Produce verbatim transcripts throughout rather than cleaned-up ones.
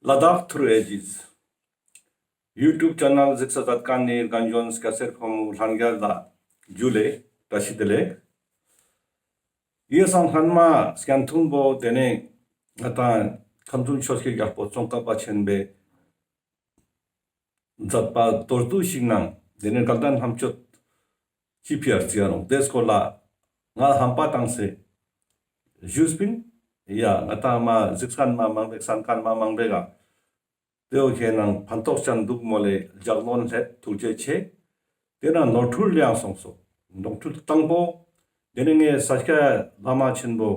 ལ་དྭགས་ཐུར་ཨེ་ཇིས་ཡུ་ཊུབ་ཆེ་ནལ་གཟིགས་ས་མཛད་མཁན་ནི་རྒན་གཞོན་སྐྱ་སེར་ཕོ་མོ་ལྷན་རྒྱས་ལ་ཇུ་ལེ་བཀྲ་ཤིས་བདེ་ལེགས། ཡེ་སང་སྔན་མ་སྐྱན་ཐུང་པོ་དེ་ནས་ང་དང་ཁམས་གསུམ་ཆོས་ཀྱི་རྒྱལ་པོ་ཙོང་ཁ་པ་ཆེན་པོའི་མཛད་པ་མདོར་བསྡུས་ཤིག་ནང་དེ་ནས་དགའ་ལྡན་ལྷ་མཆོད་ཅི་ཕི་ཡར་རྩི་ཡ་རུང་དེ་སྐོར་ལ་ང་ཧམ་པ་བཏང་སེ་ཞུས་པིན། ཡ་ང་དང་མ་གཟིགས་མཁན་མ་མང་པོ་གསན་མཁན་མ་མང་པོ་ག་དེ་བོ་ཁྱེད་ནང་ཕན་ཐོགས་ཅན་འདུག་མོལ་ལེ་ལྗགས་ལན་སླེབས་ཐུགས་རྗེ་ཆེ། དེ་ན་ནོར་འཁྲུལ་ཡང་སོང་སོ། ནོར་འཁྲུལ་དང་པོ་དེ་ནས་ངས་ས་སྐྱ་བླ་མ་ཆེན་པོ་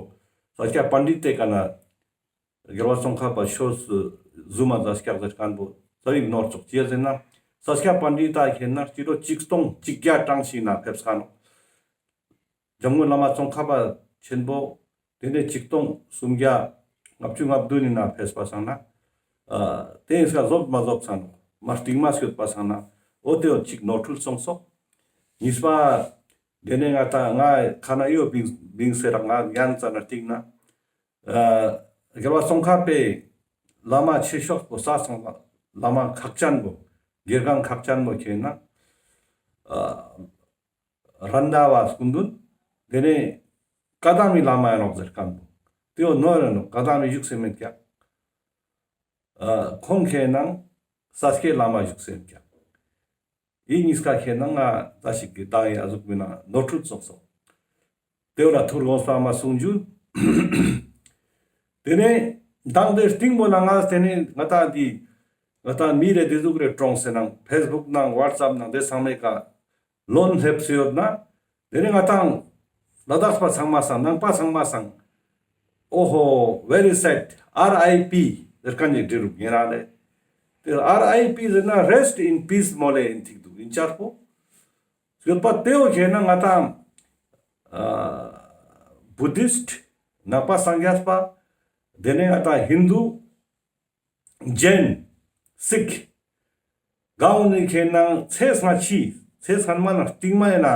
ས་སྐྱ་པཎྜི་ཏའི་ཀ་ན་རྒྱལ་བ་ཙོང་ཁ་པ་ཆོས་ཟུར་མ་ས་སྐྱ་ཟེར་མཁན་པོ་ས་བིག་ནོར་ཙོག་ཅི་ཡ་ཟེར་ན་ས་སྐྱ་པཎྜི་ཏ་ཁྱེད་ན་སྤྱི་ལོ་ཆིག་སྟོང་ཆིག་བརྒྱ་གྲངས་ཤིག་ན་ཕེབས་མཁན་ནོ། འཇམ་མགོན་བླ་མ་ཙོང་ཁ་པ་ཆེན་པོ་དེ་ནས་ཆིག་སྟོང་སུམ་བརྒྱ་ལྔ་བཅུ་ང་བདུན་ནི་ན་ཕེབས་པ་སང་ན་ཨ་དེ་ཡིན་ས་ཟོབ་མ་ཟོབ་སང་ནོ་མ་སྟིང་མ་སྐྱོད་པ་སང་ན་འོ་དེ་འོ་ཅིག་ནོར་འཁྲུལ་སོང་སོ། གཉིས་པ་དེ་ནས་ང་ད་ང་ཁ་ན་ཡོད་བིང་བིང་སེ་རག་ང་ཡན་ཙ་ན་སྟིང་ན་ཨ་རྒྱལ་བ་ཙོང་ཁ་པའི་བླ་མ་ཆེ་ཤོས་པོ་ས་སང་བླ་མ་ཁག་ཅན་པོ་དགེ་རྒན་ཁག་ཅན་པོ་ཁྱེད་ན་ཨ་རན་ད་བ་སྐུ་མདུན། དེ་ནས་ཀ་དམ་མི་བླ་མ་ཡ་ནོག་ཟེར་མཁན་པོ། དེ་བོ་ནོར་རེ་ནོག་ཀ་དམ་མི་བཞུགས་སེ་མེད་ཀྱག་ཨ་ཁོང་ཁྱེད་ནང་ས་སྐྱའི་བླ་མ་བཞུགས་སེ་མེད་ཀྱག་ཡིན་གཉིས་ཀ་ཁྱེད་ནང་ང་ད་ཞིག་གི་དང་ཡ་ཟུག་མི་ན་ནོར་འཁྲུལ་སོང་སོ། དེ་བོ་ལ་ཐུར་གོང་ས་མ་གསུང་རྒྱུ། དེ་ནས་མདང་དེ་སྟིང་པོ་ན་ང་དེ་ནས་ང་ད་འདི་ང་ད་མི་རེ་དེ་ཟུག་རེ་ཀྲོང་སེ་ནང་ཕེས་བུག་ནང་ཝ་ཊི་སེབ་ནང་དེ་ཚང་མའི་ཀ་ལན་སླེབས་སེ་ཡོད་ན། དེ་ནས་ང་དང་ལ་དྭགས་པ་ཚང་མ་སང་ནང་པ་ཚང་མ་སང་ཨོ་ཧོ་very sad R I P ཟེར་མཁན་ནི་འབྲི་རུག་ཉེ་རང་ལེ། དེ་R I P ཟེར་ན་Rest in Peace མོལ་ལེ་ཡིན་ཐིག་འདུག་ཡིན་ཆར་པོ། སྐྱོད་པ་དེ་བོ་ཁྱེད་ན་ང་དང་ཨ་བུ་དིསྟ་ནང་པ་སངས་རྒྱས་པ། དེ་ནས་ང་དང་ཧིན་དུ། ཇེན། སིག་གང་ནི་ཁྱེད་ནང་ཚེས་སྔ་ཕྱི་ཚེས་སྔན་མ་ན་སྟིང་མ་ཡིན་ན་ཨ་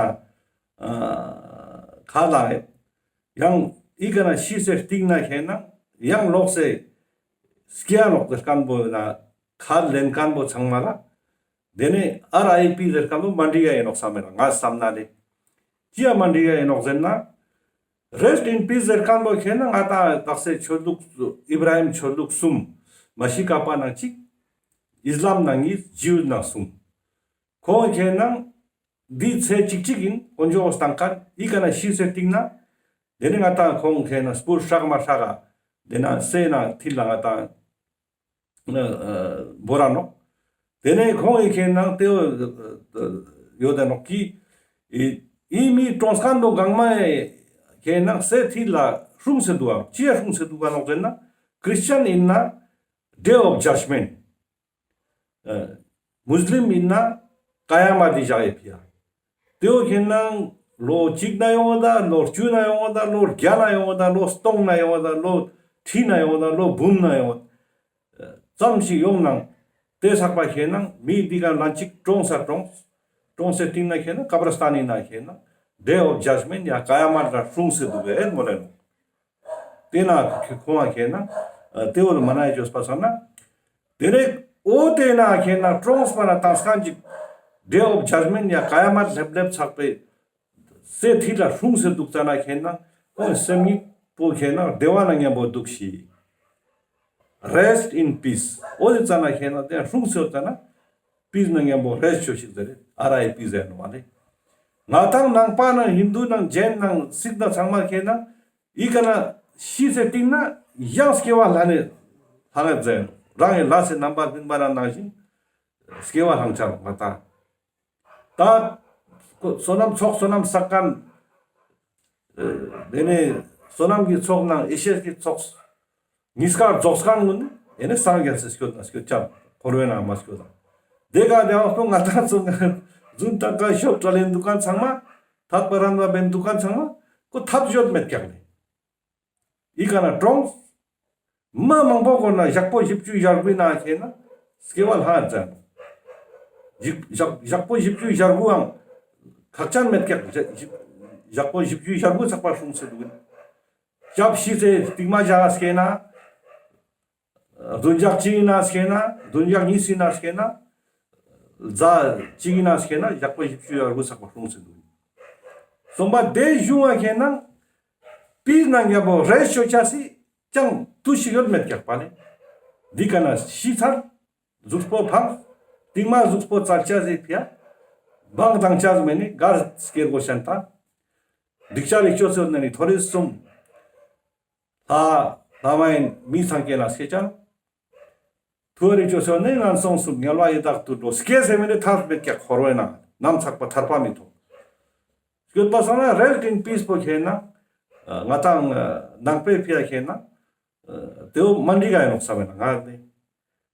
ཁ་ལ་ཡང་ཨི་ཀ་ན་ཤི་སེ་སྟིང་ན་ཁྱེད་ནང་ཡང་ལོག་སེ་སྐྱ་ལོག་སེ་སྐམ་པོ་ཡིན་ན་ཁ་ལེན་སྐམ་པོ་ཚང་མ་ལ། དེ་ནས་R I P ཟེར་སྐམ་པོ་མ་འགྲིག་ཡ་ཡིན་ནོག་བསམ་མེད་ལ་ང་བསམ་ན་ལེ། ཅི་ཡ་མ་འགྲིག་ཡ་ཡིན་ནོག་ཟེར་ན། Rest in Peace ཟེར་མཁན་པོ་ཁྱེད་ན་ང་ད་དག་སེ་ཆོས་ལུགས་ཨི་བྷ་ར་ཧིམ་ཆོས་ལུགས་གསུམ་མ་ཤི་ཀ་པ་ནང་གཅིག་ཨིས་ལམ་ནང་གཉིས་ཇིའུ་ནང་གསུམ། ཁོང་ཁྱེད་ན་འདི་ཚེ་གཅིག་གཅིག་ཡིན་དཀོན་མཆོག་སྟངས་ཀར་ཨི་ཀ་ན་ཤི་སེ་སྟིང་ན། དེ་ནི་ང་ད་ཁོང་ཁྱེད་ན་སྤུར་ཧྲག་མ་ཧྲག་ག་དེ་ན་སེ་ན་ཐིལ་ལ་ང་ད། བོ་ར་ནོག་དེ་ནས་ཁོང་ཡི་ཁེན་ནང་དེ་ཡོད་དེ་ནོག་གི་ཨི་མི་གྲོངས་མཁན་པོ་གང་མ་ཡི་ཁེན་ནང་སེ་ཐིལ་ལ་སྲུང་སེ་འདུག་ག་ཅི་ཡ་སྲུང་སེ་འདུག་ག་ནོག་ཟེར་ན། ཁྲིས་ཅན་ཡིན་ན་Day of Judgment། མུས་ལིམ་ཡིན་ན་ཀ་ཡ་མ་ཏི་ཞག་ཡི་ཕི་ཡ། དེ་བོ་ཁེན་ནང་ལོ་གཅིག་ན་ཡོང་ད་ལོ་བཅུ་ན་ཡོང་ད་ལོ་བརྒྱ་ན་ཡོང་ད་ལོ་སྟོང་ན་ཡོང་ད་ལོ་ཁྲི་ན་ཡོང་ད་ལོ་འབུམ་ན་ཡོང་ཙམ་ཞིག་ཡོང་ནང་དེ་ཚག་པ་ཁེན་ནང་མི་འདི་ག་ལན་གཅིག་གྲོངས་ས་གྲོངས། གྲོངས་སེ་སྟིང་ན་ཁེན་ནང་ཀ་བར་སྟན་ཡིན་ན་ཁེན་ནང་Day of Judgment ཡ་ཀ་ཡ་མ་ཏི་ལ་སྲུང་སེ་འདུག་གས་མོལ་ལེ་ནོག་དེ་ན་ཁོང་ཁེན་ན་དེ་བོ་ལ་མ་ན་ཡ་ཅོས་པ་སང་ན། དེ་ནས་འོ་དེ་ན་ཁེན་ན་གྲོངས་པ་ན་དང་སང་ཅིག་Day of Judgment ཡ་ཀ་ཡ་མ་ལྷེབ་ལྷེབ་ཚག་པའི་སེ་ཐིལ་ལ་སྲུང་སེ་འདུག་ཙ་ན་ཁེན་ན་ཁོང་སེམས་ཉིད་པོ་ཁེན་ན་བདེ་བ་ན་མཉམ་པོ་འདུག་ཤིག Rest in peace འོ་དེ་ཙ་ན་ཁེན་ན་དེ་སྲུང་སེ་ཙ་ན་པིས་ན་མཉམ་པོ་རེསྟ་ཅོས་ཤིག་ཟེར་རེ་ཨར་ཨའི་པི་ཟེར་ནོག་མ་ལེ། ང་དང་ནང་པ་ནང་ཧིན་དུ་ནང་ཇེན་ནང་སིག་ནང་ཚང་མ་ཁེན་ན། ཨི་ཀ་ན་ཤི་སེ་སྟིང་ན་ཡང་སྐྱེ་བ་ལྷ་ནེ་ལྷང་ངེ་ཟེར། རང་གི་ལྷ་སེ་རྣམ་པར་སྨིན་པ་ནང་ནང་བཞིན་སྐྱེ་བ་ལྷང་ཆ་ལོག་མ་ད། ད་བསོད་ནམས་ཚོགས་བསོད་ནམས་བསགས་མཁན། དེ་ནས་བསོད་ནམས་ཀྱི་ཚོགས་ནང་ཡེ་ཤེས་ཀྱི་ཚོགས་གཉིས་ཀ་རྫོགས་མཁན་ཀུན་ཨེ་ནི་སངས་རྒྱས་སེ་སྐྱོད་ན་སྐྱོད་ཅམ་འཁོར་བའི་ནང་མ་སྐྱོད་དང་། དེ་ག་དེ་བ་ཁོ་ང་དང་ཚོ་ང་རྫུན་ཏང་ཀ་ཤོབ་ཏྲ་ལེན་འདུག་མཁན་ཚང་མ། ཐད་པ་རང་ལ་བན་འདུག་མཁན་ཚང་མ་ཁོ་ཐབས་ཡོད་མེད་ཀྱག་ལེ། ཨི་ཀ་ན་གྲོངས། མ་མང་པོ་གོ་ན་ཞག་པོ་བཞི་བཅུ་ཞེ་དགུའི་ནང་ཁེན་ན་སྐྱེ་བ་ལྷང་ཙམ། ཞག་ཞག་པོ་བཞི་བཅུ་ཞེ་དགུའང་ཁག་ཅན་མེད་ཀྱག་ཞག་པོ་བཞི་བཅུ་ཞེ་དགུ་ཚག་པ་སྲུང་སེ་འདུག་གིན། སྐྱབས་ཤི་སེ་སྟིང་མ་ཞག་སྐྱེ་ན། བདུན་ཞག་གཅིག་ཡིན་ན་ཤེས་ན་བདུན་ཞག་གཉིས་ཡིན་ན་ཤེས་ན་ཟླ་གཅིག་ཡིན་ན་ཤེས་ན་ཞག་པོ་བཞི་བཅུ་ཡར་དགུ་ཚག་པ་སྲུང་ཟིན་འདུག། སོང་པ་དེ་གཞུང་ང་ཁེ་ན་པིས་ནང་རྒྱལ་པོ་རེས་ཆོ་ཆ་སི་ཅང་དུས་ཤིག་ཡོད་མེད་ཀྱག་པ་ལེ། འདི་ཀ་ན་ཤི་ཚར། གཟུགས་པོ་ཕངས། རྟིང་མ་གཟུགས་པོ་བཙལ་ཆ་ཟིག་ཕི་ཡ། བང་དང་ཆ་ཟིག་མེ་ནི་གར་སྐྱེར་གོ་ཤན་ཏ། འགྲིག་ཆ་རིག་ཆོ་སོ་ནི་ཐོ་རེ་གསུམ། ལྷ་ལྷ་མ་ཡིན་མི་ཚང་ཀེ་ན་སྐྱེ་ཆ། ཐུ་རེ་ཆོ་སོ་ནི་ངན་སོང་གསུམ་དམྱལ་བ་ཡི་དྭགས་དུད་འགྲོ་སྐྱེ་ཟེར་མེ་ནི་ཐར་མེད་ཀྱག་འཁོར་བའི་ནང་ནམ་ཚག་པ་ཐར་པ་མི་ཐོབ། སྐྱོད་པ་སང་ན་rest in peace པོ་ཁེ་ན་ང་དང་ནང་པའི་ཕི་ཡ་ཁེ་ན་དེའོ་མ་འགྲིག་ག་ཡིན་ནོག་བསམ་མེད་ན་ང་ནི།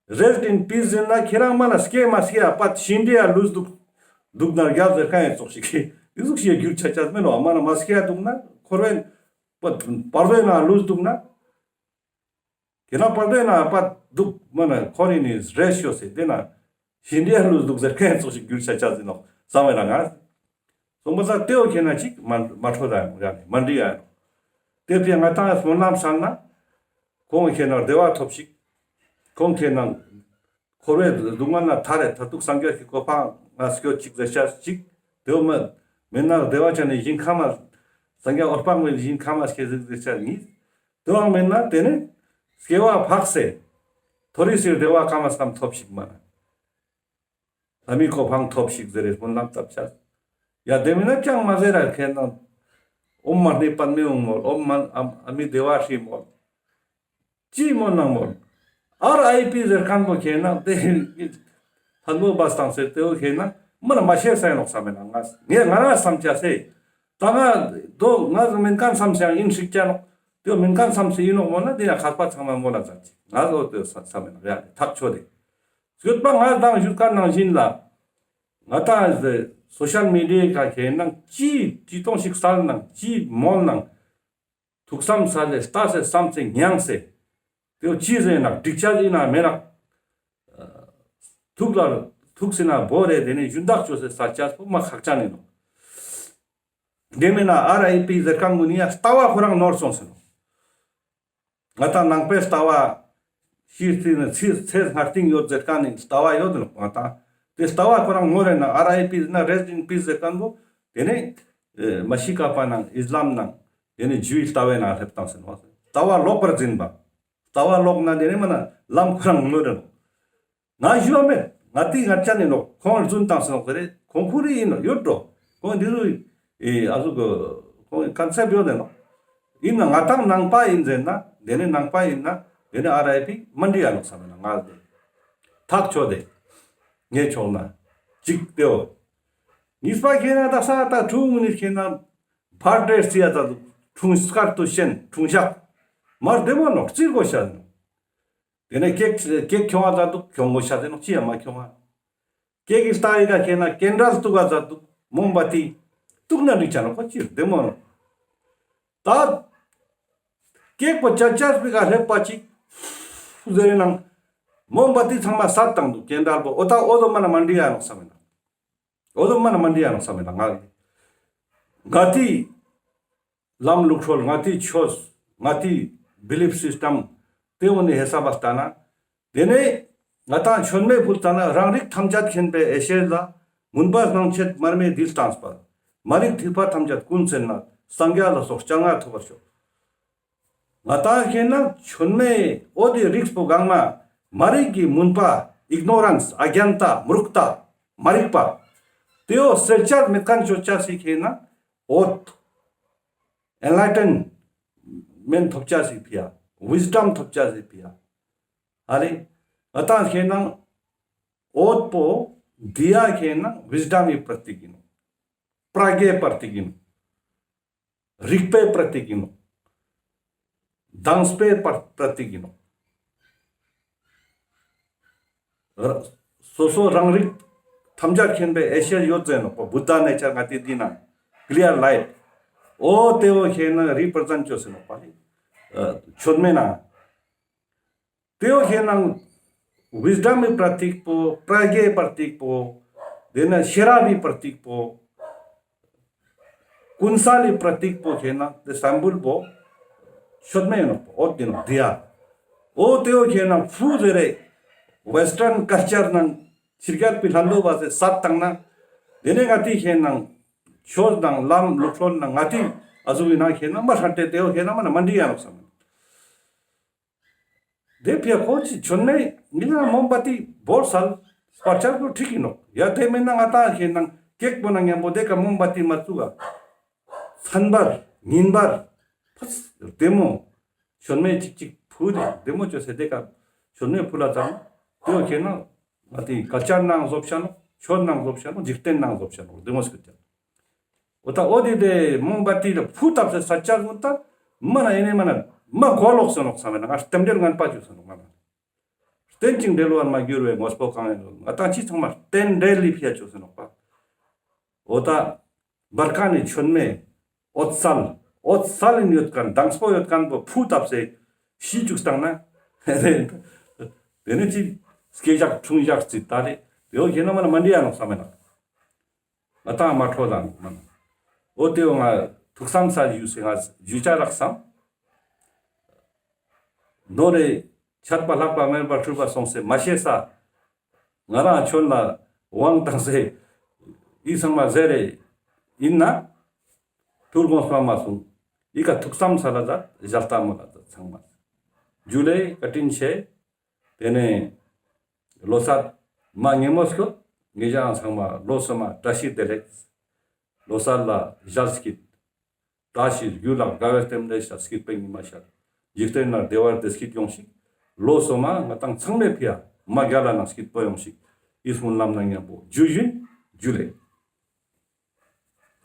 Rest in peace ཟེར་ན་ཁྱེད་རང་མ་ན་སྐྱེ་མ་སྐྱེ་ཡ་པད་ཤིན་ཏེ་ཡ་ལུས་འདུག་འདུག་ན་རྒྱབ་ཟེར་ཁ་ཡིན་ཙོགས་ཤིག་གི་འདི་ཟུག་ཤིག་རྒྱུར་ཆ་ཆ་མེད་ནོ། མ་ན་མ་སྐྱེ་ཡ་འདུག་ན་འཁོར་བའི་པད་བར་དོའི་ནང་ལུས་འདུག་ན། ཁྱེད་རང་བར་དོའི་ནང་པད་འདུག་མ་ན་འཁོར་ཡིན་ནི་རེ་ཤོ་ཟེར་དེ་ན་ཤིན་ཏེ་ཡ་ལུས་འདུག་ཟེར་ཁ་ཡིན་ཙོགས་ཤིག་རྒྱུར་ཆ་ཆ་ཟིན་ནོ་བསམ་མེད་ན་ང་། སོང་པ་ས་ཏེའོ་ཁེ་ན་ཅིག་མ་མ་འཕྲོ་ད་ཡང་ཡ་ནི་མ་འགྲིག་ཡ་ནོ། ཏེ་ཕི་ང་ཏང་སྨོན་ལམ་བསགས་ན་ཁོང་ཁེ་ན་བདེ་བ་ཐོབ་ཤིག། ཁོང་ཁེ་ན་འཁོར་བའི་སྡུག་བསྔལ་ན་ཐར་རེ་ཐར་ཐུག་སངས་རྒྱས་ཀྱི་གོ་འཕང་ང་སྐྱོད་ཅིག་ཟེར་ཤ་ཅིག། ཏེའོ་མ་མེད་ན་བདེ་བ་ཅན་ནི་ཞིང་ཁམས་སངས་རྒྱས་འོད་དཔག་མེད་ཞིང་ཁམས་སྐྱེ་ཟིག་ཟེར་ཤ་གཉིས། ཏེའོ་མེད་ན་ཏེ་ནི་སྐྱེ་བ་འཕགས་སེ་མཐོ་རིས་སི་བདེ་བ་ཀ་མ་སམ་ཐོབ་ཤིག་མ་ན། ལྷ་མིའི་གོ་འཕང་ཐོབ་ཤིག་ཟེར་རེ་སྨོན་ལམ་བཏབ་ཆ། ཡ་དེ་མིན་ན་ཅང་མ་ཟེར་ར་ཁེ་ན། ཨོཾ་མ་ཎི་པདྨེ་ཧཱུྃ་མོལ། ཨོཾ་མ་ཨ་མི་བདེ་བ་ཧྲཱིཿ་མོལ། ཅི་མོལ་ན་མོལ། ཨར་ཨའི་པི་ཟེར་ཁན་པོ་ཁེ་ན་དེ་ལྷ་མོ་བ་སྟངས་ཟེར་ཏེའོ་ཁེ་ན་མ་ན་མ་ཤེས་ས་ཡིན་ནོག་བསམ་མེད་ན་ང་ངས་ང་རང་བསམ་ཆ་སེ། ད་ང་དོ་ང་མིན་ཁན་བསམ་ས་ཡིན་ཧྲིག་ཅ་ནོག། ཏེའོ་མིན་ཁན་བསམ་སེ་ཡིན་ནོག་མོལ་ན་དེ་ཡང་ཁ་པ་ཚང་མ་མོལ་ལ་ཛད་ཅིག་ང་ཟོ་ཏེའོ་བསམ་མེད་ན་ཡ་ཐག་ཆོད་དེ། སྐྱོད་པ་ང་དང་ཞུ་ཁན་ནང་བཞིན་ལ། ང་དང་སོ་ཤལ་མི་ཌི་ཡའི་ཁ་ཁེ་ནང་ཅི་ཅི་ཏོང་ཞིག་སལ་ནང་ཅི་མོལ་ནང་ཐུགས་བསམ་སལ་ལེ་ལྟ་སེ་བསམ་སེ་མྱང་སེ། ཏེའོ་ཅི་ཟེར་ན་འགྲིག་ཆ་ཡིན་ན་མེད་ན། ཐུགས་ལ་ཐུགས་སེ་ན་བོ་རེ་དེ་ནི་ཞུན་དག་ཅོས་སེ་ས་ཆ་སྤོ་མ་ཁག་ཅན་ཡིན་ནོག། དེ་མེད་ན་ཨར་ཨའི་པི་ཟེར་ཁན་གུན་ནི་ཡ་ལྟ་བ་ཁོ་རང་ནོར་སོང་ཟེར་ནོག། ང་དང་ནང་པའི་ལྟ་བ་ཤི་སྟིང་ནི་ཚེ་ཚེ་སྔ་སྟིང་ཡོད་ཟེར་ཁན་ནི་ལྟ་བ་ཡོད་ནོག་ང་དང་། དེ་ལྟ་བ་ཁོ་རང་ངོ་རེ་ན་ཨར་ཨའི་པི་ཟེར་ན་རེསྟ་ཨིན་པིས་ཟེར་ཁན་བོ་དེ་ནི་མ་ཤི་ཀ་པ་ནང་ཨིས་ལམ་ནང་དེ་ནི་ཇུའི་ལྟ་བའི་ནང་སླེབས་བཏང་ཟེར་ནོག། ལྟ་བ་ལོག་པར་འཛིན་པ། ལྟ་བ་ལོག་ན་དེ་ནི་མ་ན་ལམ་ཁོ་རང་ངོ་རེ་ནོག། ང་ཞུ་བ་མེད། ང་ཏི་ང་ཅན་ནི་ནོག། ཁོང་རྫུན་བཏང་སེ་ནོག་ཟེར་རེ། ཁོང་ཁུ་རི་ཡིན་ནོག་ཡོད་འགྲོ། ཁོང་འདི་རུ་ཨེ་ཨ་ཟུག་ཁོང་ཀོན་སེབ་ཡོད་དེ་ནོག། ཡིན་ན་ང་དང་ནང་པ་ཡིན་ཟེར་ན་དེ་ནི་ནང་པ་ཡིན་ན་དེ་ནི་ཨར་ཨའི་པི་མ་འདྲི་ཡ་ནོག་བསམ་ན་ང་དེ་ཐག་ཆོད་དེ་ངས་ཆོག་ན་ཅིག་ཏེའོ། གཉིས་པ་ཁེ་ན་ད་ས་ད་ཁྲུང་ངུ་ནི་ཁེ་ན་བར་ཌེ་རྩི་ཡ་ད་འདུག། ཁྲུང་སྐར་དུ་ཤན་ཁྲུང་ཞག་མར་བདེ་མོ་ནོག་རྩིར་གོ་ཤ་ནོག། དེ་ནས་ཀེག་ཀེག་ཁྱོང་བ་ད་འདུག། ཁྱོང་གོ་ཤ་དེ་ནོག་ཅི་ཡང་མ་ཁྱོང་བ། ཀེག་གི་ལྟ་ཡི་ག་ཁེ་ན་ཀེན་ཌལ་གཏུག་ག་ད་འདུག། མོམ་བ་ཏི་གཏུག་ན་འགྲིག་ཆ་ནོག་ཁོ་ཅི་བདེ་མོ་ནོག། ད་ཀེག་པོ་ཅ་ཅ་སྤི་ག་ལྷེབ་པ་ཅིག་ཟེར་ནང་མོམ་བ་ཏི་ཚང་མ་སད་བཏང་འདུག། ཀེན་ཌལ་པོ་འོ་ད་འོ་དོ་མ་ན་མ་འདྲི་ཡ་ནོག་བསམ་མེད་ན། འོ་དོ་མ་ན་མ་འདྲི་ཡ་ནོག་བསམ་མེད་ན་ང་ང་ཏི། ལམ་ལུགས་སྲོལ་ང་ཏི་ཆོས་ང་ཏི་བི་ལིབ་སིས་ཊམ་ཏེ་འོ་ནི་ཧེ་ས་བ་ལྟ་ན། དེ་ནས་ང་དང་མཆོད་མེ་ཕུལ་ལྟ་ན་རང་རིགས་ཐམས་ཅད་མཁྱེན་པའི་ཡེ་ཤེས་ལ་མུན་པ་སྣང་མཆེད་མར་མེ་ལྡིར་བཏངས་པ། མ་རིག་ཐིགས་པ་ཐམས་ཅད་ཀུན་སེལ་ན་སངས་རྒྱས་ལ་སོགས་སྤྱན་སྔར་ཐོབ་པར་ཤོག། ང་དང་མཁྱེན་ན་མཆོད་མེ་འོ་དེ་རིགས་པོ་གང་མ་མ་རིག་གི་མུན་པ་ཨིག་ནོ་རན་སི་ཨ་གྱན་ཏ་མུར་ཁ་ཏ་མ་རིག་པ་ཏེའོ་སེལ་ཆ་མེད་ཁན་ཆོ་ཆ་སི་མཁྱེན་ན་འོད། ཨེན་ལའི་ཊེན་མེནཊ་ཐོབ་ཆ་སི་ཕི་ཡ། ཝིས་ཌམ་ཐོབ་ཆ་སི་ཕི་ཡ། ཧ་ལེ། ང་དང་མཁྱེན་ན་འོད་པོ་འདི་ཡ་མཁྱེན་ན་ཝིས་ཌམ་གྱི་པྲ་ཏིག་ཡིན་ནོག། པྲ་གྱའི་པྲ་ཏིག་ཡིན་ནོག། རིག་པའི་པྲ་ཏིག་ཡིན་ནོག། དྭངས་པའི་པྲ་པྲ་ཏིག་ཡིན་ནོག། སོ་སོ་རང་རིག་ཐམས་ཅད་མཁྱེན་པའི་ཡེ་ཤེས་ཡོད་ཟེར་ནོག་པ། བུདྡྷ་ནེ་ཅར་ང་ཏི་འདི་ན་ཀླི་ཡར་ལའིཊ། འོ་ཏེའོ་མཁྱེན་ན་རི་པྲེ་ཛེནཊ་ཅོས་ཟེར་ནོག་པ་ལེ། མཆོད་མེ་ན། ཏེའོ་མཁྱེན་ན་ཝིས་ཌམ་གྱི་པྲ་ཏིག་པོ་པྲ་གྱའི་པྲ་ཏིག་པོ། དེ་ན་ཤེས་རབ་ཀྱི་པྲ་ཏིག་པོ། ཀུན་གསལ་ལི་པྲ་ཏིག་པོ་མཁྱེན་ན་དེ་སམ་བུལ་པོ་མཆོད་མེ་ཡིན་ནོག་པ། འོད་ཡིན་ནོག་འདི་ཡ། འོ་ཏེའོ་ཁེ་ནང་ཕུ་ཟེར་རེ་ཝེསྟརན་ཀལ་ཅར་ནང་ཕྱི་རྒྱལ་པའི་ལྷན་ལོ་བ་ཟེར་སད་བཏང་ན། ཏེ་ནེ་ང་ཏི་ཁེ་ནང་ཆོས་དང་ལམ་ལུགས་སྲོལ་ནང་ང་ཏི་ཨ་ཟུག་གི་ནང་ཁེ་ནང་མ་ཧྲན་ཏེ་ཏེའོ་ཁེ་ནང་མ་ན་མ་འདྲི་ཡ་ནོག་སམ། ཏེ་ཕི་ཡ་ཁོ་ཅི་མཆོད་མེ་ངི་ལ་མོམ་བ་ཏི་བོར་སལ་སྤར་ཆ་ཁོ་ཁྲིག་གི་ནོག། ཡ་ཏེ་མེན་ན་ང་ཏང་ཁེ་ནང་ཀེག་པོ་ནང་ཉམ་པོ་ཏེ་ཀ་མོམ་བ་ཏི་མ་བཙུགས་ག། ཚན་པར་ཉིན་པར་ཕུད་བདེ་མོ་མཆོད་མེ་ཅིག་ཅིག་ཕུ་ཏེ་བདེ་མོ་ཅོས་ཏེ་ཏེ་ཀ་མཆོད་མེ་ཕུལ་ལ་ཙང་ཏེའོ་ཁེ་ནང་ང་ཏི་ཀལ་ཅར་ནང་ཟོབ་ཤ་ནོག། ཆོས་ནང་ཟོབ་ཤ་ནོག། འཇིག་རྟེན་ནང་ཟོབ་ཤ་ནོག། བདེ་མོ་སྐུ་ཅན། འོ་ད་འོ་དེ་དེ་མོམ་བ་ཏི་ལ་ཕུ་བཏབ་སེ་ས་ཆ་གུན་ད་མ་ན་ཨེ་ནེ་མ་ན་མ་གོ་ལོག་སོ་ནོག་སམ་མེད་ན་ང་རྟེན་འབྲེལ་ངན་པ་ཅོས་སོ་ནོག་མ་ན། རྟེན་ཅིང་འབྲེལ་བར་མ་གྱུར་བའི་དངོས་པོ་གང་ཡིན་ནོ། ང་ཏང་ཅི་ཚང་མ་རྟེན་འབྲེལ་ལི་ཕི་ཡ་ཅོས་སོ་ནོག་པ། འོ་ད་བར་ཀ་ནེ་མཆོད་མེ་འོད་གསལ་འོད་གསལ་ཡིན་ཡོད་ཁན་མདངས་པོ་ཡོད་ཁན་པོ་ཕུ་བཏབ་སེ་ཤི་ཅུག་སྟངས་ན་དེ་ནེ་ཅི་སྐྱེ་ཞག་འཁྲུངས་ཞག་རྩི་ད་རེ་དེ་འོ་ཁེ་ན་མ་ན་མ་འདྲི་ཡ་ནོག་སམ་མེད་ན། ང་ཏང་མ་འཕྲོ་དང་མ་ན། འོ་དེ་འོ་ང་ཐུགས་བསམ་ས་ཡུལ་སེ་ང་ཞུ་ཆ་རག་སམ། ནོ་རེ་ཆད་པ་ལྷག་པ་མེད་པར་འཁྲུལ་པ་སོང་སེ་མ་ཤེས་ས། ང་རང་ཆོན་ལ་དབང་བཏང་སེ་ཨི་ཚང་མ་ཟེར་རེ་ཡིན་ན། ཐུར་དགོངས་པ་མ་སོང་། ཨི་ཀ་ཐུགས་བསམ་ས་ལ་ད་ཞལ་ལྟ་མོ་ལ་ད་ཚང་མ་ཇུ་ལེ་བཀའ་དྲིན་ཆེ། དེ་ནས་ལོ་གསར་མ་ཉེ་མོ་སྐྱོད། ངེད་ཅག་ཚང་མ་ལོ་སོ་མ་བཀྲ་ཤིས་བདེ་ལེགས། ལོ་གསར་ལ་ཞལ་སྐྱིད། བཀྲ་ཤིས་རྒྱུ་ལ་དགའ་བའི་རྟེན་འབྲེལ་ཤར། སྐྱིད་པའི་ཉི་མ་ཤར། འཇིག་རྟེན་ན་བདེ་བ་བདེ་སྐྱིད་ཡོང་ཞིག། ལོ་སོ་མ་ང་ཏང་ཚང་མའི་ཕི་ཡ་མ་རྒྱལ་ལ་ན་སྐྱིད་པོ་ཡོང་ཞིག། ཨི་སྔོན་ལམ་ན་མཉམ་པོ་ཇུ་ཞུན་ཇུ་ལེ།